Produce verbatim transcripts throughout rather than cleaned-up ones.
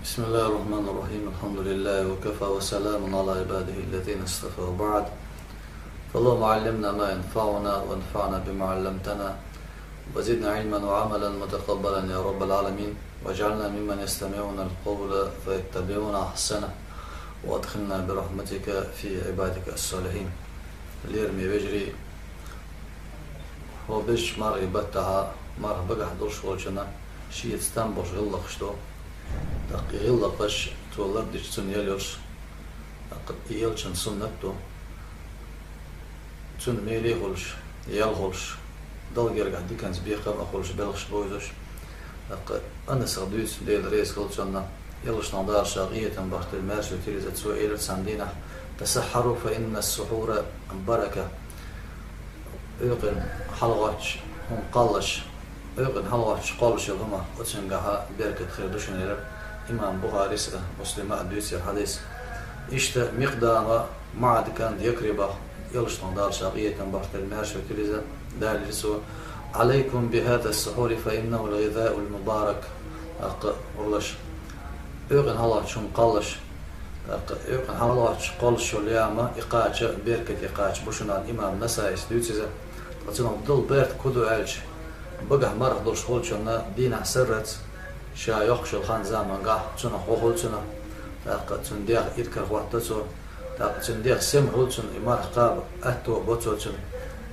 بسم الله الرحمن الرحيم. الحمد لله وكفى وسلام على عباده الذين اصطفى وبعد. فاللهم علمنا ما ينفعنا وانفعنا بما علمتنا وزدنا علما وعملا متقبلا يا رب العالمين. واجعلنا ممن يستمعون القول فيتبعون أحسنه وأدخلنا برحمتك في عبادك الصالحين. Лераме вежарий, хӀо безача мархий баттахьа, марха багахь долуш волчунна шеца там болуш гӀиллакхаш ду. ТӀаккха и гӀиллакхаш цо лардича цунна ял йолуш, тӀаккха и элчан суннат ду. Цунна меле а хуьлуш, ял хуьлуш, Далла гергахь диканца бекхам а хуьлуш, белхаш бовзуш. ТӀаккха Анасах дуьйцу, Дела реза хуьлда цунна, элчанах Дала ша къинхетам бахийтина, маьрша витина иза, цо элира цхьана дийнахь: «تسحروا فإن السحور بركة». Оькъина хьалагӀоттуш хӀума кхоллалаш, оькъина хьалагӀоттуш кхоллалаш йолу хӀума, оцуьнгахьа беркат хир ду шуна, элира. Имам Бухарис а, Муслима а дуьйцира хьадис. Иштта Микъдама МаӀад кӀант Якрибах, элчанах Дала ша къинхетам бахийтина, маьрша витина иза, далийра цо: «عليكم بهذا السحور فإنه الغذاء المبارك». ТӀаккха, гӀур лаш, оькъина хьалагӀоттуш хӀума кхоллалаш, тӀаккха оькъина хьалагӀоттуш кхоллалаш йолу яма, и кхача беркате кхача бу шуна, имам Насаис дуьйцу иза. Ткъа цунах долу беркат хӀун ду аьлча, багахь марха долуш волчунна дийнахь сарралц ша йоккхуш йолу хан-замангахь цунах гӀо хуьлу цунна, тӀаккха цуьнан дегӀ иракарахӀотто цо, тӀаккха цуьнан дегӀ сема хуьлу цунна, и марха кхаба аьтто а бо цо цуьнан.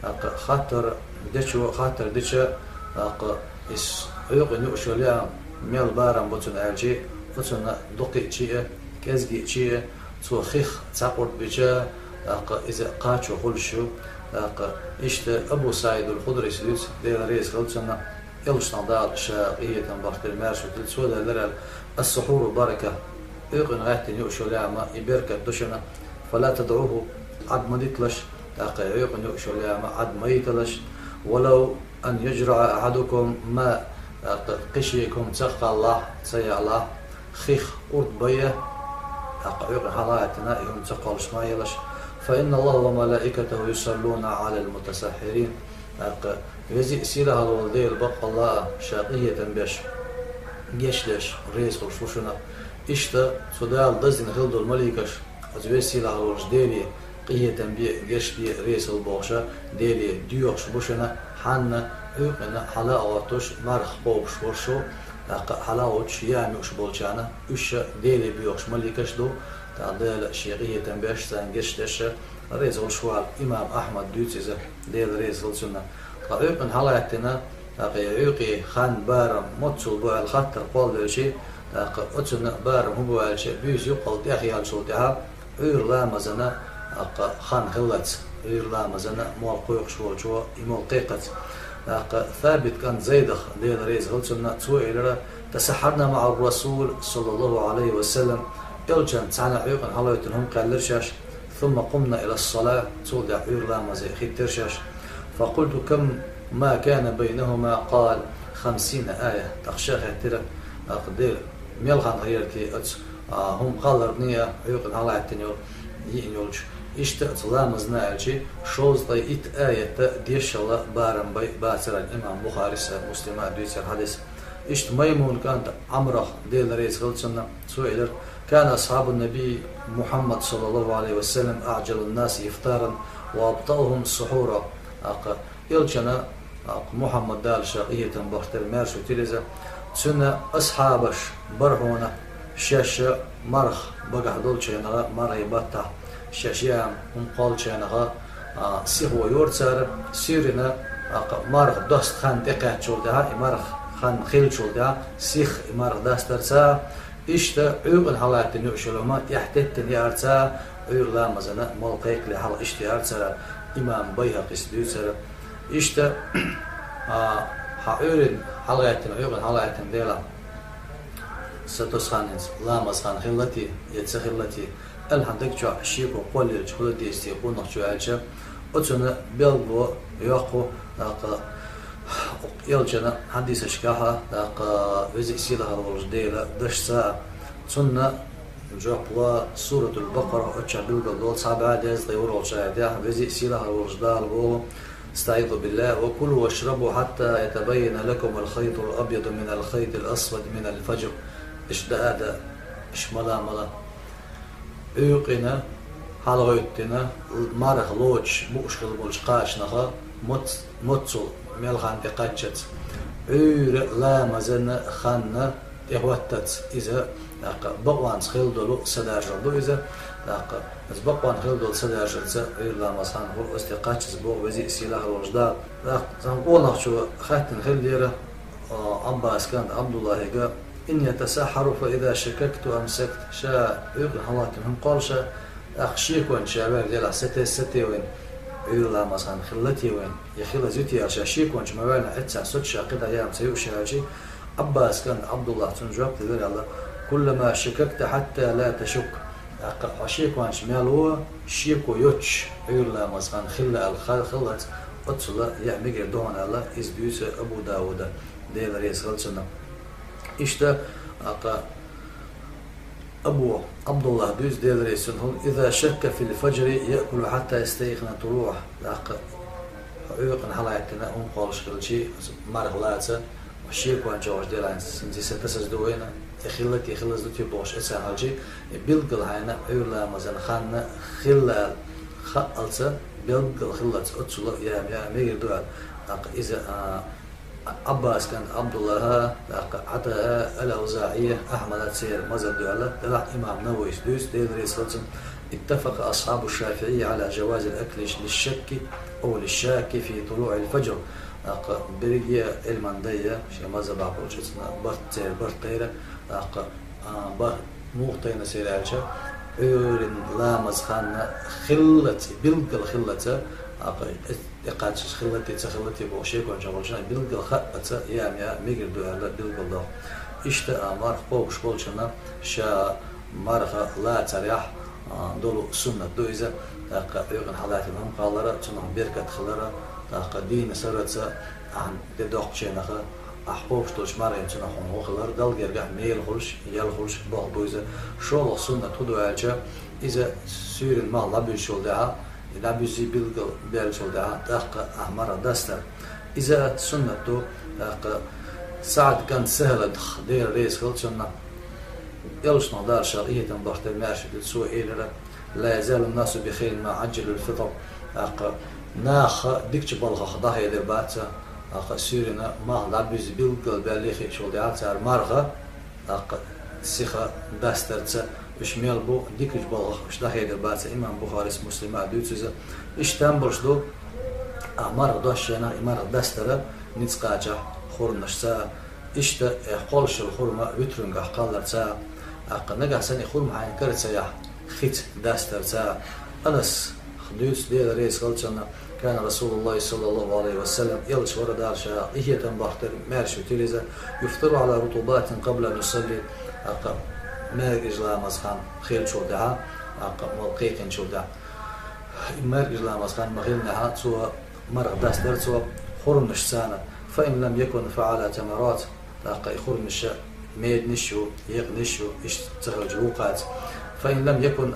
ТӀаккха хаттар дечо хаттар дича, тӀаккха иза оькъина юуш йолу яма мел барам бу цунна аьлча, оцунна дуккхаъчий а, кӀезггачий а, цо хих цхьа къурд бича, тӀаккха иза кхачо хуьлуш ю. ТӀаккха иштта Абу СаӀид аль-Худрис дуьйцу, Дела реза хуьлда цунна, элчанах Дала ша къинхетам бахийтина, маьрша витина, цо далийра аьлла: «السحور بركة». Оькъина гӀаьттина юуш йолу яма и беркат ду шуна. «فلا تدعوه», Ӏад ма диталаш, тӀаккха оькъина юуш йолу яма Ӏад ма йиталаш. «ولو أن يجرع أحدكم ماء», тӀаккха кхин шега хӀума ца кхаллахь, ца яалахь, хих къурд бай, тӀаккха оькъина хьалагӀаьттина и хӀума ца кхоллалаш ма елаш. «فإن الله وملائكته يصلون على المتسحرين». ТӀаккха Веза а, сийлахь а волу Дела баккъалла а ша къинхетам беш, гечдеш, реза хуьлуш ву шуна. Иштта цу Дала даздина хилла долу маликаш, оцу Веза, сийлахь а волчу Деле къинхетам бе, гечде, реза хуьлда бохуша, Деле доьхуш бу шуна, хьанна оькъина хьала а гӀоттуш, марха кхобуш волуш ву, тӀаккха хьала а гӀоттуш, яма юуш болчарна, уьш ша Деле боьхуш маликаш ду, тӀаккха Дала шен къинхетам беш, царна гечдеш, реза хуьлуш ву аьлла, имам Ахьмада дуьйцу иза, Дела реза хуьлда цунна. Ткъа оькъина хьалагӀаьттина, тӀаккха и оькъе хан, барам моццул бу аьлла хаттар кхолладелча, тӀаккха оцунна барам хӀун бу аьлча, буьйса юккъал тӀехъяьллачул тӀаьхьа, Ӏуьйра ламазана, тӀаккха хан хиллалц, Ӏуьйра ламазана молла кхойкхуш волчо и молла кхайкхалц. ТӀаккха Сабит кӀант Зайдах, Дела реза хуьлда цунна, цо элира: «تسحرنا مع الرسول صلى الله عليه وسلم». Элчанца цхьаьна оькъина хьалахӀоьттина хӀума кхаьллира шаьш. «ثم قمنا إلى الصلاة», цул тӀаьхьа Ӏуьйра ламазе хӀиттира шаьш. «فقلت: كم ما كان بينهما؟» قال: «خمسين آية». ТӀаккха ша хаьттира: «ТӀаккха, Дела, мел хан хир яра те оцу, а, хӀума кхалларна а, оькъина хьалагӀаьттина йолу, йиъна йолчу?» «Иштта оцу ламазна», аьлча, шовзткъе итт аят дешшал барам бай, бацара, имам Бухарис а, Муслима а дуьйцира хьадис. Иштта Маймун кӀант Ӏамрах, Дела реза хуьлда цунна, цо элира: «كان أصحاب النبي محمد صلى الله عليه وسلم أعجل الناس إفطارا وأبطأهم سحورا». ТӀаккха элчана, тӀаккха Мухьаммад, Дала ша къинхетам бахийтина, маьрша витина иза, цуьнан асхьабаш бара хьуна, шаьш марха багахь долчу хенахь, мархий баттахь, шаьш яма хӀума кхоллалчу хенахь, а, сихо йора цара, суьйранна, тӀаккха марха доста хан тӀекхаьччул тӀаьхьа, и марха хан хиллачул тӀаьхьа, сиха и марха дастара цара. Иштта Ӏуьйкъана хьалаьттина юуш йолу хӀума тӀехь теттина яра цара, Ӏуьйра ламазана молла кхайкхале хьалха иштта яра цара, имам Байхьакъис дуьйцура. Иштта, а, хьан Ӏуьйрана хьалаьттина, Ӏуьйкъана хьалаьттина делахь, са тосу хан хӀинца ламаз хан хилла те, я ца хилла те, аьлла хьан даг чохь шеко кхоллаелча хӀун дан деза те къонахчо аьлча, оцунна билгало йоккху, тӀаккха элчана хьадисашкахь а, тӀаккха Веза а Сийлахь а волчу Делан дашца а, цунна жоп ло Суратул-Бакъара, оцу чохь билгал долу цхьа бӀе дезткъе ворхӀалгӀачу аятехь, Веза а Сийлахь а волчу Дала боху: أستعيذ بالله: «وكلوا واشربوا حتى يتبين لكم الخيط الأبيض من الخيط الأسود من الفجر». Иштта даа а дан, Иш мала-мала Ӏуьйкъина, хьалагӀовттина, марха лоцуш бууш хила болчу кхачанах моц-, моццул мел хан тӀекхаччалц, Ӏуьйра ламазан хан тӀехӀотталц иза, тӀаккха бакъонца хила долу садаржалла ду иза, тӀаккха иза бакъонца хила долу садаржалца Ӏуьйра ламазан хан хуьлу иза тӀекхаччалц боху веза а, сийлахь а волчу Дала. ТӀаккха цхьана къонахчо хаьттина хилла дера, а, Ӏаббас кӀанта Ӏабдуллахьига: «إني أتسحر فإذا شككت أمسكت». Ша Ӏуьйкъина хьалахӀоттийна хӀума кхоллуш, тӀаккха шеконца ша ваьлла делахь, сатесса те вайна, Ӏуьйра ламазан хан хилла те вайна, я хилаза ю те аьлла, ша шеконца ма ваьллинехь, эццахь соцуш ша кхидӀа яма ца юуш аьлча, Ӏаббас кӀанта Ӏабдуллахь цунна жоп делира аьлла: «كلما شككت حتى لا تشك». ТӀаккха хьо шеконца мел ву, шеко йоцуш, Ӏуьйра ламазан хан хилла аьлла ха-, хиллалц, оццул яа мегар ду хьуна аьлла, иза дуьйцу Абу Дауда, Дела реза хила цунна. Иштта, тӀаккха Абу Ӏабдуллахь дуьйцу, Дела реза цунна хуьлда: «إذا شك في الفجر يأكل حتى يستيقن طلوعه». ТӀаккха хьо Ӏуьйкъина хьалахӀоттийна хӀума кхоллуш хилча, марха лаца, шеконца чӀогӀа делахь, хӀинца сатесаза ду вайна, и хилла те, хилаза ду те бохуш эцна хилча, и билггал хьайна Ӏуьйра ламазан хан хилла хаалца, билггал хиллалц, оццул яа, яа мегар ду аьлла. ТӀаккха иза, а, Ӏаббас кӀанта Ӏабдуллахьа, тӀаккха ӀатаӀа, ал-АвзаӀийа, Ахьмада, церан мазхӀаб ду аьлла, делахь имам Нававис дуьйцу, Дела реза хила цунна: «اتفق أصحاب الشافعي على جواز الأكل للشاك أو للشاك في طلوع الفجر». ТӀаккха берриге а Ӏилманан дай, шен мазхӀабехь болчарна барт, церан барт тайра, тӀаккха, а, барт муха тайна церан аьлча, Ӏуьйран ламазан хан хиллалц, билггал хиллалц, тӀаккха тӀекхаччалц хилла те, ца хилла те бохуш шеконца чӀогӀа волчунна билггал хаалца, яа, яа мегар ду аьлла билггал доху. Иштта а марха кхобуш болчунна ша марха лацарехь, а, долу суннат ду иза, тӀаккха Ӏуьйкъина хьалахӀоттийна хӀума кхаллара, цунах беркат хилара, тӀаккха дийна сараца, ахьа де доккхучу хенахь, ахьа кхобуш долчу мархина цунах хьуна гӀо хилар, Далла гергахь мела хуьлуш, ял хуьлуш боху ду иза. ШолгӀа суннат хӀун ду аьлча, иза суьйранна малх дӀабуьзначул тӀаьхьа, и дӀабуьззий билггал баьллачул тӀаьхьа, тӀаккха ахьа марха дастар. Иза суннат ду, тӀаккха СаӀд кӀанта СахӀлах, Дела реза хила цунна, элчанах Дала ша къинхетам бахийтина, маьрша витина, цо элира: «لا يزال الناس بخير ما عجلوا الفطر». ТӀаккха нах дикачу балхах дӀахедир бац, тӀаккха суьйранна малх дӀабуьзза билггал баьллий хиъчул тӀаьхьа цара марха, тӀаккха сиха дастарца, уьш мел бу дикачу балхах, уьш дӀахедир бац. Имам Бухарис, Муслима а дуьйцу иза. Иштта там болуш ду, ахьа марха доссучу хенахь и марха дастара ницкъ кхачахь хурманашца, иштта, э, кхоллуш йолу хурма витрунгахь кхалларца, тӀаккха нагахь санна и хурма хьайна кара ца яхь, хица дастарца. Анаса дуьйцу, Дела реза хила цунна: «كان رسول الله صلى الله عليه وسلم», элча вара Дала ша къинхетам бахийтина, маьрша витира иза, «يفطر على رطبات قبل أن يصلي», тӀаккха маьркӀажа ламазан хан хиллачул тӀаьхьа, тӀаккха мала кхайкхинчул тӀаьхьа. МаьркӀажа ламазан хан ма-, хиллехь, цо марха дастара цо хурманашца, «فإن لم يكن فعلى تمرات», тӀаккха и хурманаш меданаш ю, екъанаш ю, иштта ца хилча вукхаца. «فإن لم يكن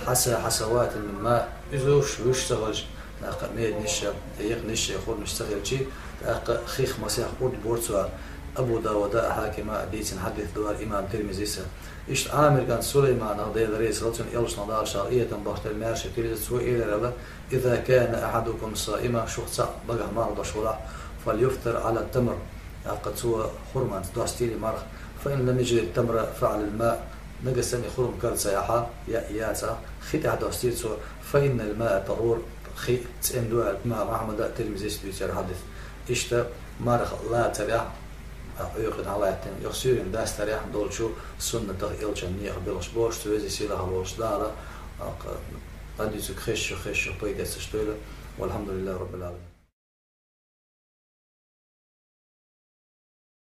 حصى حصوات من ماء», уьзуш, вуьш ца хилча, тӀаккха меданаш, екъанаш, хурманаш ца хилча, тӀаккха хих масех урд бора цо. Абу Дауда а, Хьакима а дийцина хьадис ду хӀара, имам Тирмизис а. Иштта Ӏамир кӀанта Сулайманах, Дела реза хила цунна, элчанах Дала ша къинхетам бахийтина, маьрша витира иза, цо элира аьлла: «إذا كان أحدكم صائما», шух цхьаъ багахь марха дош волахь, «فليفطر على التمر», тӀаккха цо хурманца достийла марха, «فإن لم يجد التمر فعلى الماء», нагахь санна и хурма кара ца яхь, я, яцахь, хи тӀехь достийла цо, «فإن الماء طهور», хи цӀена ду аьлла, имам Ахьмада а, Тирмизис а дуьйцу хӀара хьадис. Иштта марха лацарехь, а, Ӏуьйкъина хьалахӀоттийна, юха суьйранна дастарехь долчу суннатах, элчан некъах белхаш бохуш, цу веза сийлахь волчу Дала, а, кх-, дӀадуьйцург хезаш, хезаш, пайда эцаш дойла. والحمد لله رب العالمين.